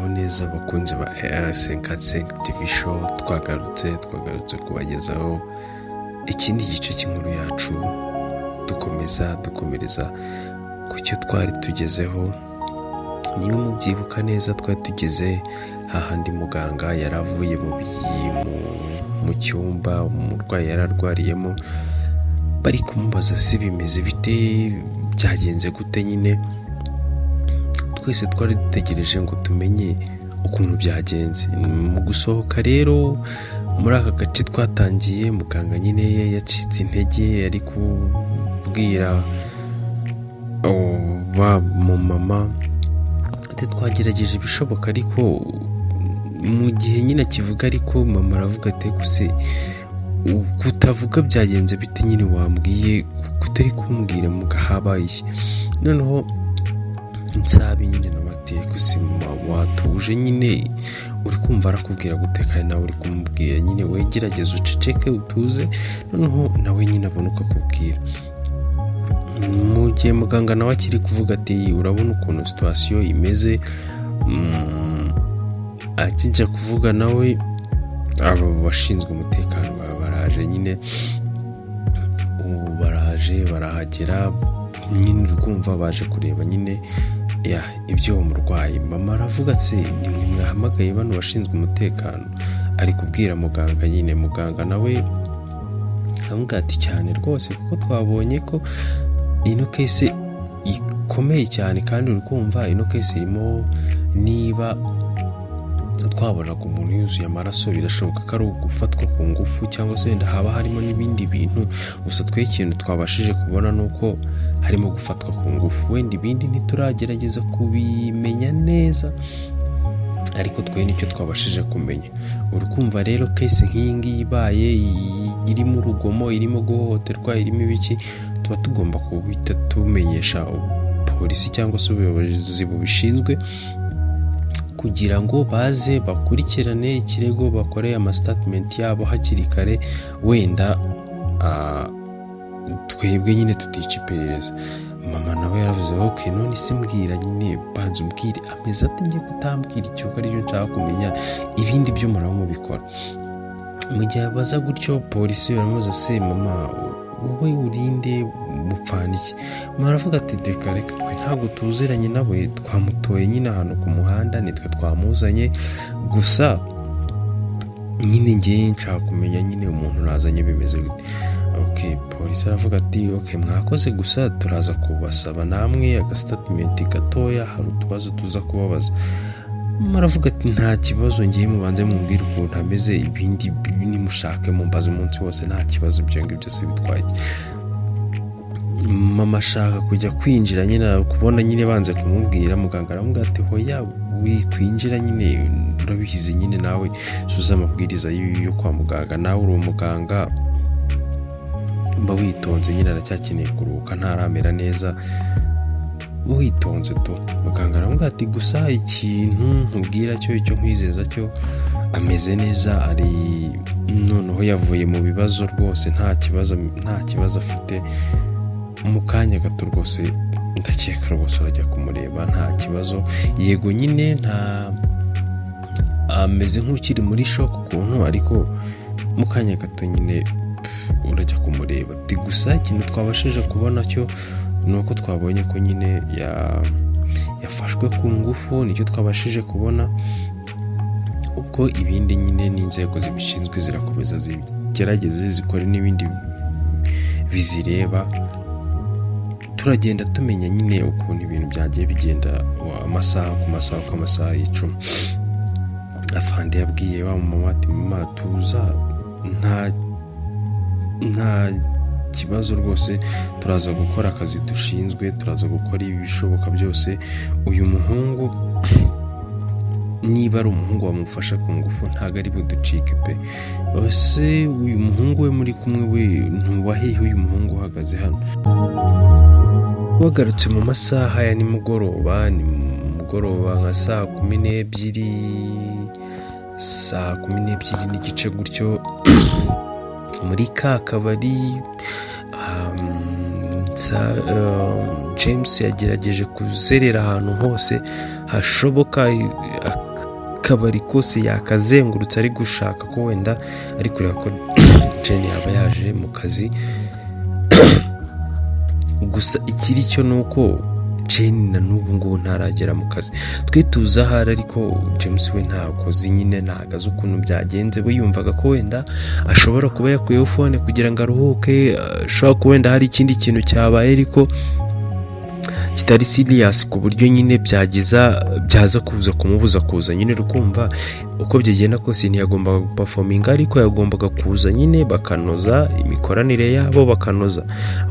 Muraho neza abakunzi ba AR55 TV show. Twagarutse kubagezaho ikindi gice cy'inkuru yacu, dukomeza dukomereza ku cyo twari tugezeho. Niba mubyibuka neza, twari tugeze hahandi muganga yari avuye mu cyumba umurwayi yari arwariyemo, bari kumubaza se bimeze bite, byagenze gute. Nyine twese twari dutegereje ngo tumenye ukuntu byagenze. Mu gusohoka rero muri aka gace twatangiye, muganga nyine yacitse intege, ari kubwira wa mumama ati: "Twagerageje ibishoboka." Ariko mu gihe nyine akivuga, ariko mama aravuga ati: "Gusa kutavuga byagenze bite nyine? Wambwiye kutari kumbwira habaye iki?" Noneho Nsabi nyine nawe ati: "Gusa watuje nyine, uri kumva arakubwira gute kandi nawe uri kumubwira? Nyine wegerageze uceceke, utuze, noneho nawe nyine abone uko akubwira." Mu gihe muganga nawe akiri kuvuga ati: "Urabona ukuntu situation imeze," akijya kuvuga nawe, aba bashinzwe umutekano baba baraje nyine. Ubu baraje, barahagera nyine, uri kumva baje kureba nyine ya ibyo uwo murwayi. Mama aravuga ati: "Nimwe mwahamagaye bano bashinzwe umutekano?" Ari kubwira muganga nyine. Muganga nawe aramubwira ati: "Cyane rwose, kuko twabonye ko ino case ikomeye cyane, kandi uri kumva ino case irimo, niba twabonaga umuntu yuzuye amaraso, birashoboka ko ari ugufatwa ku ngufu, cyangwa se wenda haba harimo n'ibindi bintu. Gusa twe ikintu twabashije kubona ni uko harimo gufatwa ku ngufu. Wenda ibindi ntituragerageza kubimenya neza, ariko twe nicyo twabashije kumenya." Uri kumva rero, case nk'iyi ngiyi ibaye irimo urugomo, irimo guhohoterwa, irimo ibiki, tuba tugomba guhita tumenyesha polisi cyangwa se ubuyobozi bubishinzwe, kugira ngo baze bakurikirane ikirego, bakore amastatement yabo hakiri kare, wenda twebwe nyine tutica iperereza. Mama nawe yaravuze: "Ok, none se mbwira nyine, banza umbwire ameze ate? Ngiye kutambwira icyo ari cyo nshaka kumenya, ibindi byo muraba mubikora." Mu gihe abaza gutyo, polisi baramubaza: "Se mama, wowe urinde, mupfana iki?" Mama aravuga ati: "Reka reka, twe ntabwo tuziranye nawe, twamutoye nyine ahantu ku muhanda, nitwe twamuzanye. Gusa nyine ngewe nshaka kumenya nyine umuntu nazanye bimeze gute." Ok, polisi aravuga ati: "Ok, mwakoze, gusa turaza kubasaba namwe agastatement gatoya, hari utubazo tuza kubabaza." Mama aravuga ati: "Nta kibazo, ngiye mubanze mumbwire ukuntu ameze, ibindi nimushake mumbaze umunsi wose, nta kibazo. Ibyo ngibyo byose bitwaye iki?" Mama ashaka kujya kwinjira nyine, kubona nyine banze kumubwira. Muganga aramubwira ati: "Hoya, wikwinjira nyine, urabizi nyine nawe suza amabwiriza yo kwa muganga, nawe uri umuganga, mba witonze nyine, aracyakeneye kuruhuka, ntaramera neza, witonze tu." Muganga aramubwira ati: "Gusa ikintu nkubwira cyo, icyo nkwizeza cyo, ameze neza, ari noneho yavuye mu bibazo rwose, nta kibazo, nta kibazo afite. Mu kanya gato rwose ndakeka rwose urajya kumureba, nta kibazo. Yego nyine nta ameze nk'ukiri muri shock ukuntu, ariko mu kanya gato nyine urajya kumureba." Ati: "Gusa ikintu twabashije kubona cyo ni uko twabonye ko nyine yafashwe ku ngufu, nicyo twabashije kubona. Ubwo ibindi nyine n'inzego zibishinzwe zirakomeza zigerageze zikore n'ibindi bizireba." Turagenda tumenya nyine ukuntu ibintu byagiye bigenda amasaha ku masaha, uko amasaha y'icumi. Afande yabwiye wa mama ati: "Mama, tuza, nta kibazo rwose, turaza gukora akazi dushinzwe, turaza gukora ibishoboka byose. Uyu muhungu, niba ari umuhungu wamufasha ku ngufu, ntabwo ari buducike pe. Ese uyu muhungu we muri kumwe we ntuwahehe, uyu muhungu uhagaze hano?" Bagarutse mu masaha ya nimugoroba, ni mugoroba nka saa 12, saa 12:30 gutyo, muri ka kabari, James yagerageje kuzerera ahantu hose hashoboka. Akabari kose yakazengurutse ari gushaka ko wenda ari kureba ko Jane yaba yaje mu kazi. Gusa ikiri cyo ni uko Jane na n'ubu ngubu ntaragera mu kazi. Twe tuzi ahari, ariko James we ntabwo azi nyine, ntabwo azi ukuntu byagenze. We yumvaga ko wenda ashobora kuba yakuyeho phone kugira ngo aruhuke, ashobora kuba wenda hari ikindi kintu cyabaye ariko kitari serious, ku buryo nyine byageza byaza kuza kumubuza kuza nyine. Ukumva uko byagenda kose ntiyagombaga guperforminga, ariko yagombaga kuza nyine bakanoza imikoranire yabo, bakanoza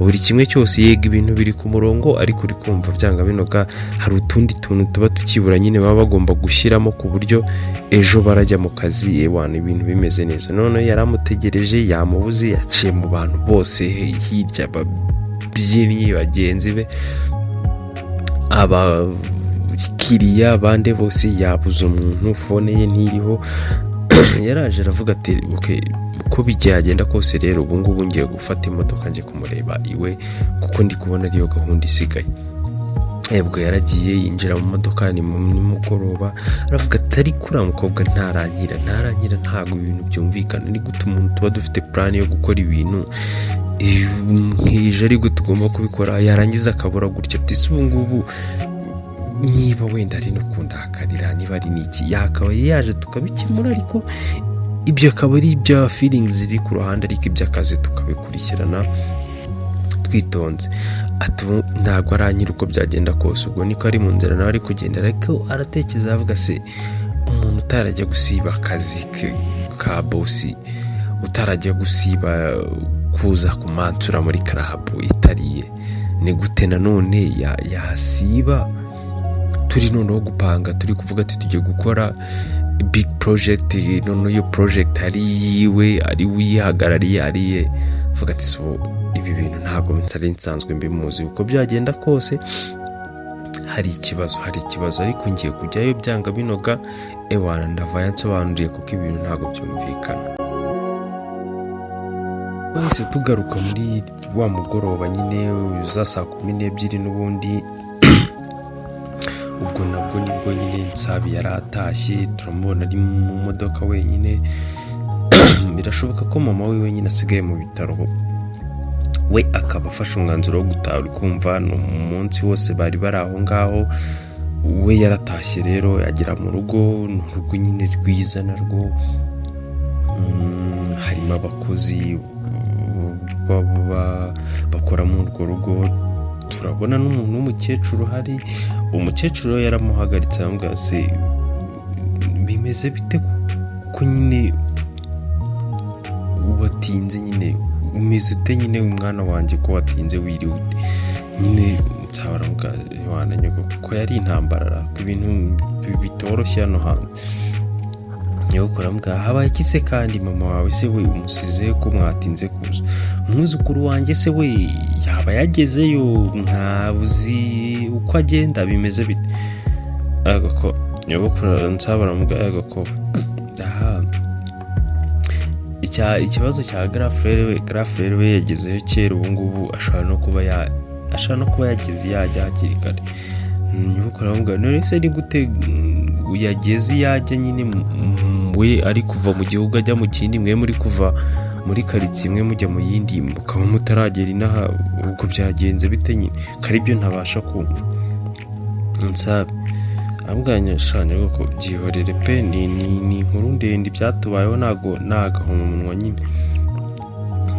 buri kimwe cyose. Yega ibintu biri ku murongo, ariko uri kumva byanga binoga hari utundi tuntu tuba tukibura nyine baba bagomba gushyiramo, ku buryo ejo barajya mu kazi ewana ibintu bimeze neza. None yari amutegereje, yamubuze, yaciye mu bantu bose hirya, ababyinnyi bagenzi be, abakiriya, abandi bose, yabuze umuntu, phone ye ntiriho. Yaraje aravuga ati: "Okay, uko byagenda kose rero ubu ngubu ngiye gufata imodoka njye kumureba iwe, kuko ndi kubona ariyo gahunda isigaye." Ebwo yaragiye yinjira mu modoka, ni mu nimugoroba, aravuga ati: "Ariko uriya mukobwa ntarankira, ntarankira, ntabwo ibintu byumvikana. Ni gute umuntu tuba dufite plan yo gukora ibintu nk'ejo aribwo tugomba kubikora, yarangiza akabura gutya?" Ati: "Se ubu ngubu niba wenda ari no kundakarira, niba ari n'iki, yakabaye yaje tukabikemura." Ariko ibyo akaba ari ibya feelings ziri ku ruhande, ariko iby'akazi tukabikurikirana twitonze. Ati: "Ubu ntabwo aranyira uko byagenda kose." Ubwo niko ari mu nzira nawe ari kugenda, ariko aratekereza avuga: "Se umuntu utarajya gusiba akazi ka boss, utarajya gusiba kuza kumansura muri club itariye, ni gute nanone yasiba turi noneho gupanga, turi kuvuga ati tugiye gukora big project, noneho iyo project ari yiwe, ari we uyihagarariye, ari ye?" Avuga ati: "So ibi bintu ntabwo nsari nsanzwe mbimuzi. Uko byagenda kose hari ikibazo, hari ikibazo, ariko ngiye kujyayo byanga binoga, ewana ndava yansobanuriye, kuko ibintu ntabwo byumvikana." Twahise tugaruka muri wa mugoroba nyine za saa 12 n'ubundi. Ubwo nabwo nibwo nyine Nsabi yari atashye, turamubona ari mu modoka wenyine. Birashoboka ko mama we wenyine asigaye mu bitaro, we akaba afashe umwanzuro wo gutaha. Uri kumva ni umunsi wose bari bari aho ngaho, we yaratashye rero agera mu rugo. Ni urugo nyine rwiza narwo, harimo abakozi bakora muri urwo rugo. Turabona n'umuntu w'umukecuru uhari. Umukecuru we yaramuhagaritse, aramubwira: "Se bimeze bite ko nyine watinze nyine? Umeze ute nyine umwana wanjye, ko watinze, wiriwe ute nyine?" Nzabaravuga wananyuga kuko yari intambara, ko ibintu bitoroshye hano hanze. Nyogokuru aramubwira: "Habaye iki se kandi? Mama wawe se we umusize ko mwatinze kuza? Umwuzukuru wanjye se we yaba yagezeyo? Ntabuzi uko agenda, bimeze bite?" Agako nyogokuru nsaba aramubwira: "Agako aha ikibazo cya grand frère we, grand frère we yagezeyo kera. Ubu ngubu ashobora no kuba yageze yajya hakiri kare." Nyogokuru aramubwira: "None se ni gute yageze yajya nyine, we ari kuva mu gihugu ajya mu kindi, mwe muri kuva muri karitsiye imwe mujya mu yindi, mukaba mutaragera inaha? Ubwo byagenze bite nyine ko ari byo ntabasha kumva?" Nsabe aramubwira: "Sha nyogoko, byihorere pe, ni inkuru ndende, ibyatubayeho ntago ni agahomamunwa nyine."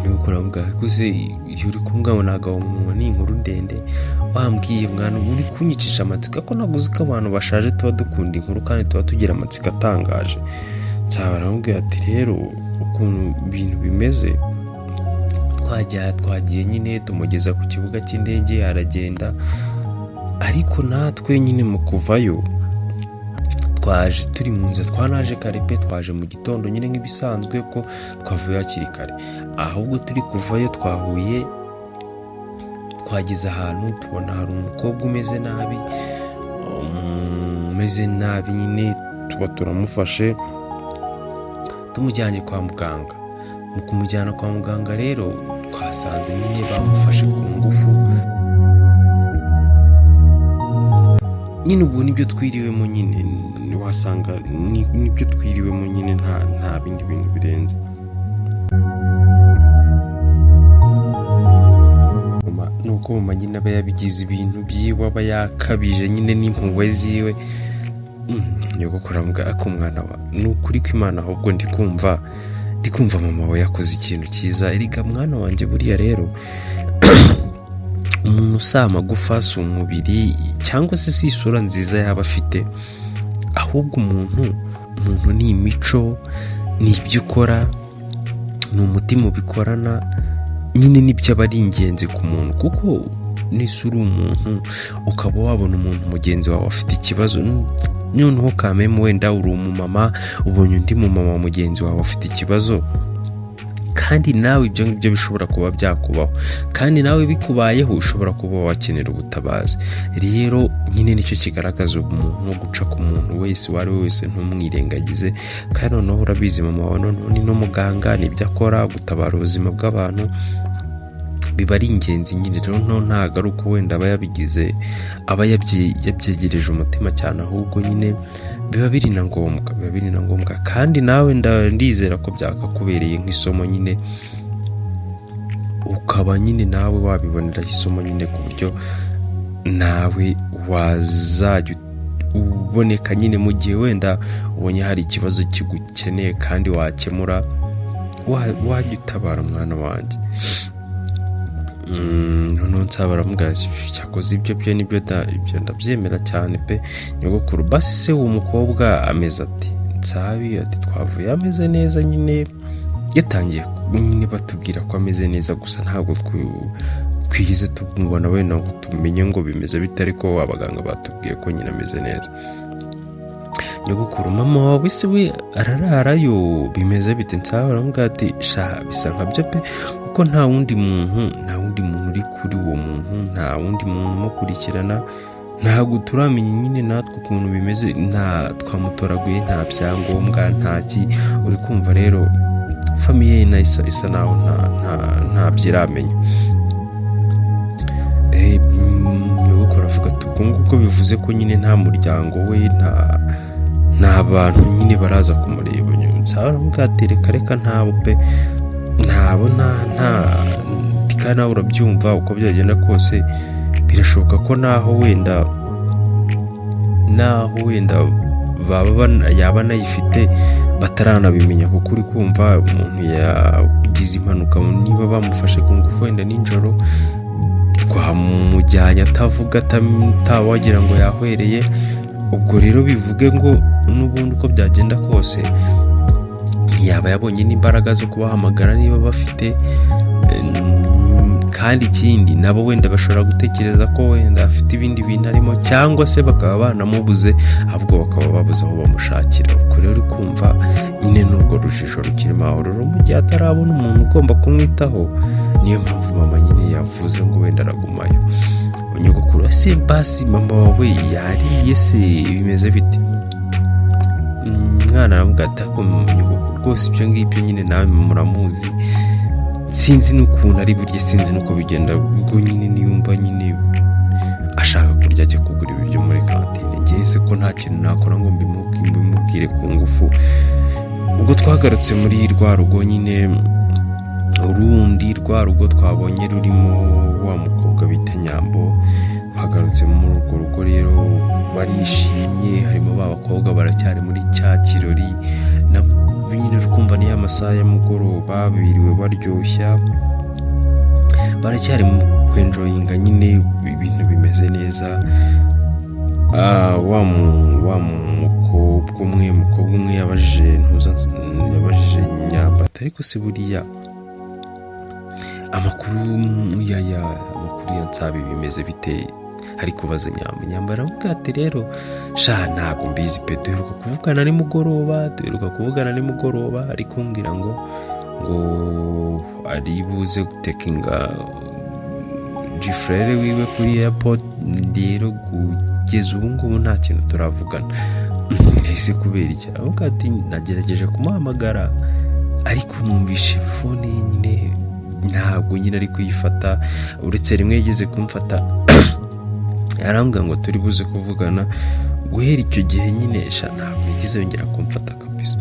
Nyogokuru aramubwira: "Ariko se iyo uri kumbwira ngo ni agahomamunwa, ni inkuru ndende, wambwiye mwana, uri kunyicisha amatsiko, ko ntabwo uzi ko abantu bashaje tuba dukunda inkuru kandi tuba tugira amatsiko atangaje?" Nsaba aramubwira ati: "Rero ukuntu ibintu bimeze, twagiye nyine tumugeza ku kibuga cy'indege aragenda, ariko natwe nyine mu kuvayo twaje turi mu nzira, twanaje kare pe, twaje mu gitondo nyine nk'ibisanzwe ko twavuye hakiri kare. Ahubwo turi kuvayo twahuye, twageze ahantu tubona hari umukobwa umeze nabi, umeze nabi nyine, tuba turamufashe tumujyanye kwa muganga. Mu kumujyana kwa muganga rero twasanze nyine bamufashe ku ngufu." Nyine ubwo nibyo twiriwemo nyine, wasanga nibyo twiriwemo nyine, nta bindi bintu birenze. Nuko mama nyine aba yabigize ibintu byiwe, aba yakabije nyine n'impuhwe ziwe. Nyogokuru aramubwira ati umwana wa ni ukuri kw'Imana, ahubwo ndi kumva mama wawe yakoze ikintu cyiza. Erega mwana wanjye, buriya rero umuntu usama amagufa si umubiri cyangwa se si isura nziza yaba afite, ahubwo umuntu ni imico, ni ibyo ukora, ni umutima ubikorana nyine, nibyo aba ari ingenzi ku muntu. Kuko nise uri umuntu ukaba wabona umuntu mugenzi wawe afite ikibazo, noneho kameme wenda uri umumama ubonye undi mumama mugenzi wawe afite ikibazo, kandi nawe ibyo ngibyo bishobora kuba byakubaho, kandi nawe bikubayeho ushobora kuba wakenera ubutabazi. Rero nyine nicyo kigaragaza umuntu, guca ku muntu wese uwo ari we wese ntumwirengagize. Kandi noneho urabizi mama wawe noneho ni n'umuganga, nibyo akora, gutabara ubuzima bw'abantu biba ari ingenzi nyine. Rero ntabwo ari uko wenda aba yabigize, aba yabyegereje umutima cyane, ahubwo nyine biba biri na ngombwa, biba biri na ngombwa. Kandi nawe ndizera ko byakakubereye nk'isomo nyine, ukaba nyine nawe wabiboneraho isomo nyine, ku buryo nawe wazajya uboneka nyine mu gihe wenda ubonye hari ikibazo kigukeneye kandi wakemura, wajya utabara mwana wanjye. Noneho nsaba aramubwira cyakoze ibyo byo nibyo ibyo ndabyemera cyane pe nyogokuru. Basi se uwo mukobwa ameze ati? Nsabi ati twavuye ameze neza nyine, yatangiye nyine batubwira ko ameze neza, gusa ntabwo twigeze tumubona wenda ngo tumenye ngo bimeze bite, ariko abaganga batubwiye ko nyine ameze neza. Nyogokuru mama wawe se we arararayo bimeze bite? Nsaba aramubwira ati sha bisa nkabyo pe, kuko nta wundi muntu uri kuri uwo muntu, nta wundi muntu umukurikirana, ntabwo turamenya nyine natwe ukuntu bimeze, nta twamutoraguye, nta byangombwa, nta ki. Uri kumva rero famiye ye isa naho ntabyo iramenya. Nyogokuru avuga ati ubwo ngubwo bivuze ko nyine nta muryango we, nta bantu nyine baraza kumureba. Nsaba aramubwira ati reka reka ntabo pe, ntabo nta kandi nawe urabyumva uko byagenda kose, birashoboka ko naho wenda baba yaba anayifite bataranabimenya, kuko uri kumva umuntu yagize impanuka, niba bamufashe ku ngufu wenda nijoro, twamujyanye atavuga, atawagira ngo yahwereye. Ubwo rero bivuge ngo n'ubundi uko byagenda kose ntiyaba yabonye n'imbaraga zo kubahamagara niba bafite. Kandi ikindi nabo wenda bashobora gutekereza ko wenda afite ibindi bintu arimo, cyangwa se bakaba banamubuze, ahubwo bakaba babuze aho bamushakira. Ubwo rero uri kumva nyine n'urwo rujijo rukirimo aho. Rero mu gihe atarabona umuntu ugomba kumwitaho, niyo mpamvu mama nyine yavuze ngo wenda aragumayo. Nyogokuru se basi mama wawe yariye se bimeze bite? Umwana aramubwira ati ariko nyogokuru rwose ibyo ngibyo nyine nawe muramuzi, sinzi n'ukuntu ari burye, sinzi n'uko bigenda, ubwo nyine niyumva nyine ashaka kurya ajya kugura ibiryo muri kantine, ngewe se ko nta kintu nakora ngo mbimubwire ku ngufu. Ubwo twagarutse muri rwa rugo nyine, urundi rwa rugo twabonye rurimo wa mukobwa bita Nyambo, twagarutse muri urwo rugo rero barishimye, harimo ba bakobwa baracyari muri cya kirori, nyine ukumva ni ya masaha ya mugoroba, biriwe baryoshya, baracyari mu kwenjoyinga nyine, ibintu bimeze neza. Wa mukobwa umwe yabajije Nyambo ati ariko se buriya amakuru ya Nsabi bimeze bite? Ari kubaza Nyambo. Nyambo aramubwira ati rero sha ntabwo mbizi pe, duheruka kuvugana nimugoroba, ari kumbwira ngo ari buze gutekinga Gifrere wiwe kuri airport, rero kugeza ubu ngubu nta kintu turavugana. Ese kubera iki? Aramubwira ati nagerageje kumuhamagara ariko numvishe fone ye nyine ntabwo nyine ari kuyifata, uretse rimwe yigeze kumfata Arambwira ngo turi buze kuvugana. Guhera icyo gihe nyine sha ntabwo yigeze yongera kumfata kabisa.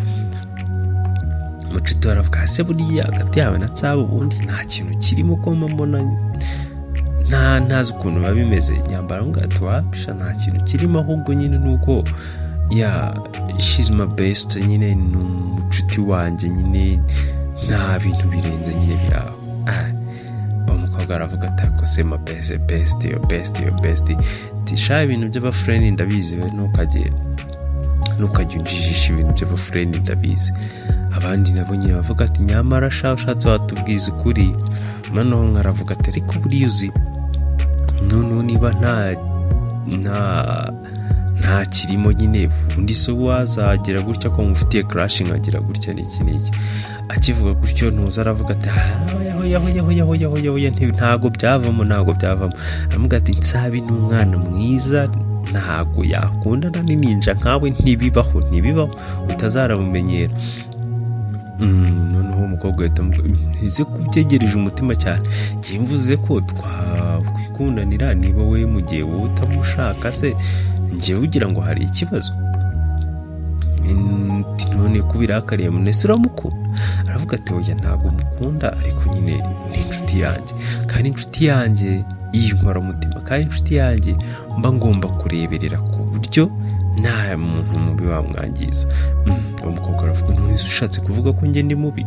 Mucuti we aravuga: "Ese buriya hagati yawe na Nsabi ubundi nta kintu kirimo, ko mbona ntazi ukuntu biba bimeze?" Nyambara aramubwira ati: "Wapi sha, nta kintu kirimo, ahubwo nyine ni uko ya she's my best, nyine ni umucuti wanjye, nyine nta bintu birenze nyine biraho." Ah, umukobwa aravuga ati: "Ako se ma best, best, yo best, yo best?" Ati: "Sha, ibintu by'abafriend ndabizi, we ntukajye unjijisha, ibintu by'abafriend ndabizi." Abandi nabo nyine bavuga ati: "Nyamara sha, ushatse watubwiza ukuri." Noneho nkaravuga ati: "Ariko buriya uzi noneho niba nta kirimo nyine, ubundi se wazagira gutya ko mufitiye crush, nkagira gutya n'iki n'iki?" Akivuga gutyo, ntuza aravuga ati: "Hoya hoya hoya hoya hoya hoya, ntago byavamo, ntago byavamo." Aravuga ati: "Nsabi ni umwana mwiza, ntago yakundana n'ininja nkawe, ntibibaho, ntibibaho, utazaramumenyera." Noneho umukobwa ahita amubwira: "Ntize kubyegereje umutima cyane, njye mvuze ko twakwikundanira, niba we mu gihe wowe utamushaka se, njyewe ugira ngo hari ikibazo?" None ko ubirakariye, munese uramukunda? Aravuga ati: "Oya, ntabwo mukunda, ariko nyine ni inshuti yanjye, kandi inshuti yanjye y'inkoramutima, kandi inshuti yanjye mba ngomba kureberera ku buryo nta muntu mubi wamwangiza." Uwo mukobwa aravuga: "None se ushatse kuvuga ko njye ndi mubi?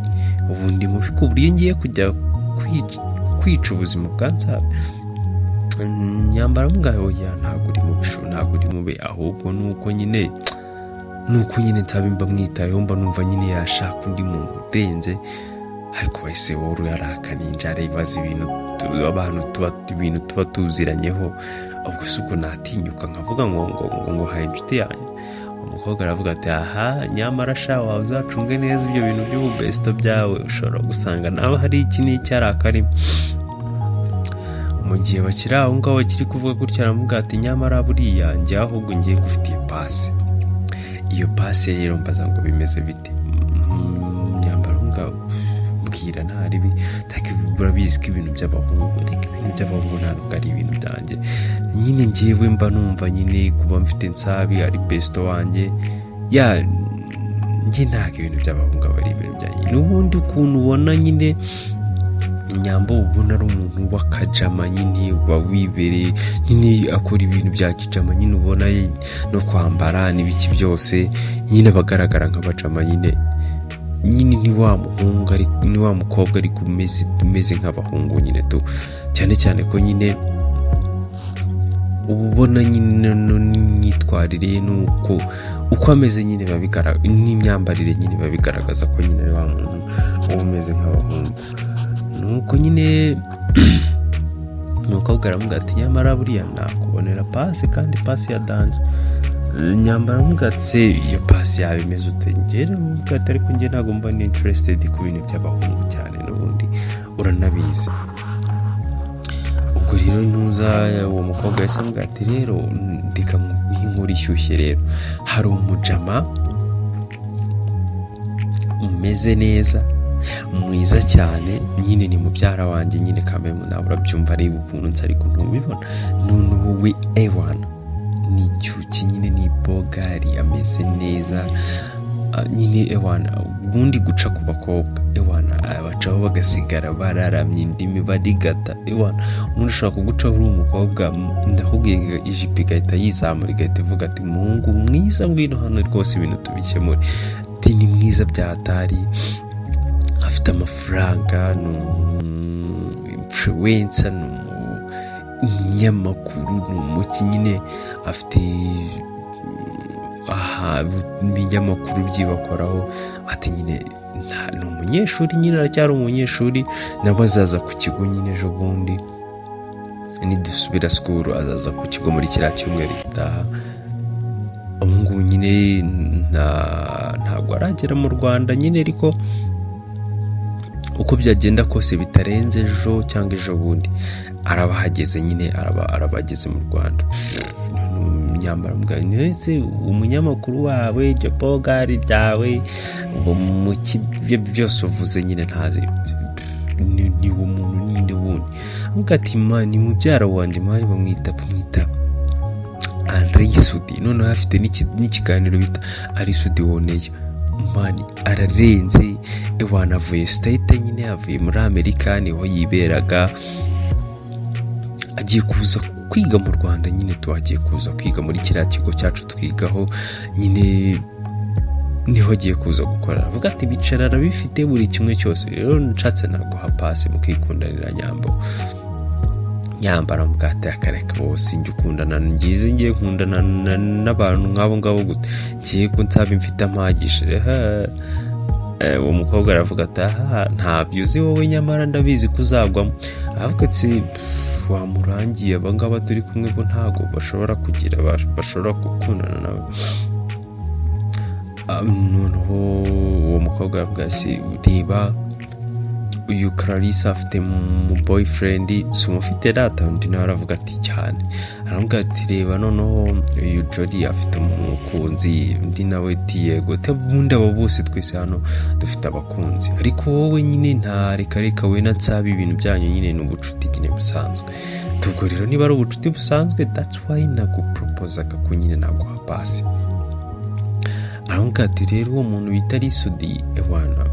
Ubu ndi mubi ku buryo ngiye kujya kwica ubuzima bwa Nsabe?" Nyambara aramubwira: "Oya, ntabwo uri mubi shu, ntabwo uri mubi, ahubwo nuko nyine Nsabe mba mwitayeho, mba numva nyine yashaka undi muntu urenze. Ariko wese wowe urarakaninja, ibaza ibintu abantu tuba, ibintu tuba tuziranyeho, ubwo si ubwo natinyuka nkavuga ngo haye inshuti yanjye?" Umukobwa aravuga ati: "Aha, nyamara sha, wawe uzacunge neza ibyo bintu by'ububesto byawe, ushobora gusanga nawe hari iki n'iki ari akarimo." Mu gihe bakiri aho ngaho, bakiri kuvuga gutya, aramubwira ati: "Nyamara buriya njye ahubwo ngiye ngufitiye pasi. Iyo pasi rero mbaza ngo bimeze bite?" Nyambara aramubwira: "Mbwira, ntaribi, urabizi ko ibintu by'abahungu, reka, ibintu by'abahungu ntabwo ari ibintu byanjye nyine. Ngewe mba numva nyine kuba mfite Nsabi ari besto wanjye, ya njye ntabwo ibintu by'abahungu aba ari ibintu byanjye. N'ubundi ukuntu ubona nyine Nyambo, ubona ari umuntu w'akajama nyine, uba wibereye nyine, akora ibintu bya kijama nyine, ubona no kwambara n'ibiki byose nyine abagaragara nk'abajama nyine. Ni wa muhungu, ni wa mukobwa ariko umeze nk'abahungu nyine tu, cyane cyane ko nyine uba ubona nyine n'imyitwarire ye n'uko uko ameze nyine biba bigaragara, n'imyambarire nyine biba bigaragaza ko nyine ari wa muntu uba umeze nk'abahungu." Nuko nyine umukobwa aramubwira ati: "Nyamara buriya nakubonera pasi, kandi pasi ya danger." Nyambara aramubwira ati: "Se iyo pasi yaba imeze ute?" Njye aramubwira ati: "Ariko njye ntabwo mba ni interested ku bintu by'abahungu cyane, n'ubundi uranabizi." Ubwo rero ntuza uwo mukobwa yahise amubwira ati: "Rero ndeka nkuguhe inkuru ishyushye. Rero hari umujama umeze neza, mwiza cyane nyine, ni mubyara wanjye nyine kameme, nawe urabyumva, areba ukuntu nsa ariko ntubibona. Noneho we ewana ni icyuki nyine, ni bogari, ameze neza. Ah, nyine ewana ubundi guca ku bakobwa, ewana bacaho bagasigara bararamye indimi barigata. Ewana ubundi ushobora kugucaho uri umukobwa, ndakubwiye ngo ijipo igahita yizamura, igahita ivuga ati: 'Muhungu mwiza, ngwino hano rwose, ibintu tubikemure.' Ati: 'Ni mwiza bya hatari, afite amafaranga, ni influencer, ni umunyamakuru, ni umuki nyine, afite aha ibinyamakuru byibakoraho.' Ati: 'Nyine ni umunyeshuri nyine, aracyari umunyeshuri, nawe azaza ku kigo nyine ejo bundi nidusubira school, azaza ku kigo muri kiriya cyumweru gitaha. Ubu ngubu nyine ntabwo aragera mu Rwanda nyine, ariko uko byagenda kose bitarenze ejo cyangwa ejo bundi araba ahageze nyine, araba ageze mu Rwanda.' Myambaro ese umunyamakuru wawe, iryo bogari byawe, uwo muki, ibyo byose uvuze nyine ntazi, ni uwo muntu ninde wundi?" Avuga ati: "Ma ni mubyara wanjye man, bamwita Ally Soudy. Noneho afite n'ikiganiro bita Ally Soudy On Air. Man, ararenze. Ewana, avuye States nyine, avuye muri Amerika niho yiberaga, agiye kuza kwiga mu Rwanda nyine. Tuhagiye kuza kwiga muri kiriya kigo cyacu twigaho nyine, niho agiye kuza gukora. Avuga ati bicara, arabifite buri kimwe cyose, rero nshatse naguha pasi mukikundanira. Nyambo yambara mubwate akareka bose, njye ukundana ngize, ngiye nkundana n'abantu nk'abo ngabo gute? Ngiye ko nsaba mfite ampagishe. Uwo mukobwa aravuga ati: "Aha ntabyo uzi wowe, nyamara ndabizi ko uzagwamo." Aravuga ati: "Wamurangiye, abangaba turi kumwe bo ntabwo bashobora kugira, bashobora gukundana nawe." Noneho uwo mukobwa aravuga ati: "Reba uyu Clarisse afite mu boyfriend, si umufite rata?" Undi nawe aravuga ati: "Cyane." Aravuga ati: "Reba noneho uyu Jolly afite umukunzi." Undi nawe ati: "Yego." Ubundi abo bose twese hano dufite abakunzi, ariko wowe nyine nta, reka reka, we na Nsaba ibintu byanyu nyine ni ubucuti nyine busanzwe. Ubwo rero niba ari ubucuti busanzwe, that's why naguporopozaga ko nyine naguha pasi. Aravuga ati: "Rero uwo muntu bita Ally Soudy, ewana,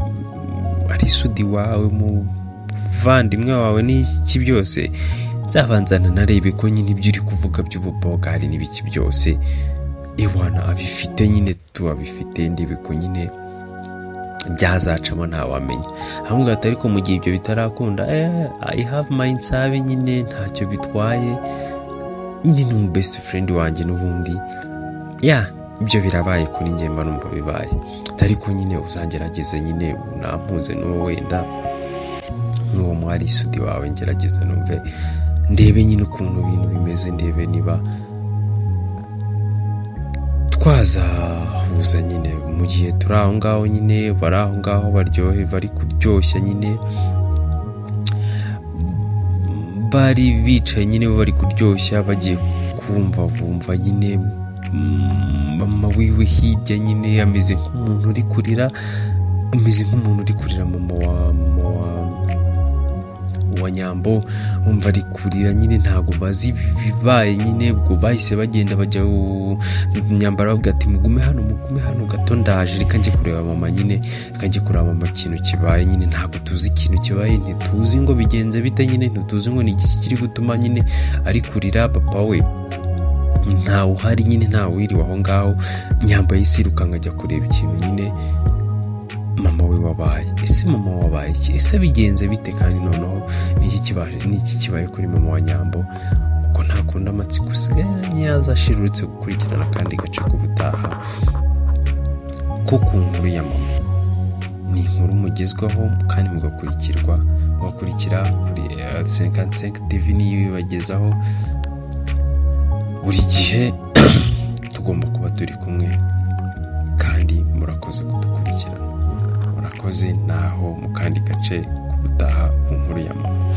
Ally Soudy wawe, muvandimwe wawe n'iki byose, nzabanzana narebe ko nyine ibyo uri kuvuga by'ububogari n'ibiki byose, ewana, abifite nyine, tuabifite, ndebe ko nyine byazacamo, ntawamenya." Ahubwo ati: "Ariko mu gihe ibyo bitarakunda, I have my Nsabe nyine, ntacyo bitwaye nyine, ni umu best friend wanjye n'ubundi." Ya, ibyo birabaye kuri njye, mba numva bibaye, ariko nyine uzangerageze nyine unampuze n'uwo, wenda n'uwo mwari Soudy wawe, ngerageze numve, ndebe nyine ukuntu ibintu bimeze, ndebe niba twazahuza nyine. Mu gihe turi aho ngaho nyine, bari aho ngaho baryohe, bari kuryoshya nyine, bari bicaye nyine bari kuryoshya, bagiye kumva bumva nyine mama wiwe hirya nyine ameze nk'umuntu uri kurira, ameze nk'umuntu uri kurira. Mama wa Nyambo wumva ari kurira nyine, ntabwo bazi ibibaye nyine. Ubwo bahise bagenda bajya Nyambara, bavuga ati: "Mugume hano, mugume hano gato, ndaje, reka njye kureba mama nyine, reka njye kureba mama ikintu kibaye nyine. Ntabwo tuzi ikintu kibaye, ntituzi ngo bigenze bite nyine, ntituzi ngo ni iki kiri gutuma nyine ari kurira." Papa we ntawe uhari nyine, ntawe wiriwe aho ngaho. Nyambo yahise yirukanka ajya kureba ikintu nyine mama we wabaye. Ese mama wabaye iki? Ese bigenze bite? Kandi noneho n'iki kibaye kuri mama wa Nyambo? Ubwo ntakunda amatsiko usigaye yazashira, uretse gukurikirana akandi gace k'ubutaha ko ku nkuru ya mama. Ni inkuru mugezwaho kandi mugakurikirwa, mugakurikira kuri 55 TV, niyo ibibagezaho buri gihe. Tugomba kuba turi kumwe kandi murakoze kudukurikirana, murakoze. Naho mu kandi gace k'ubutaha ku nkuru ya mama.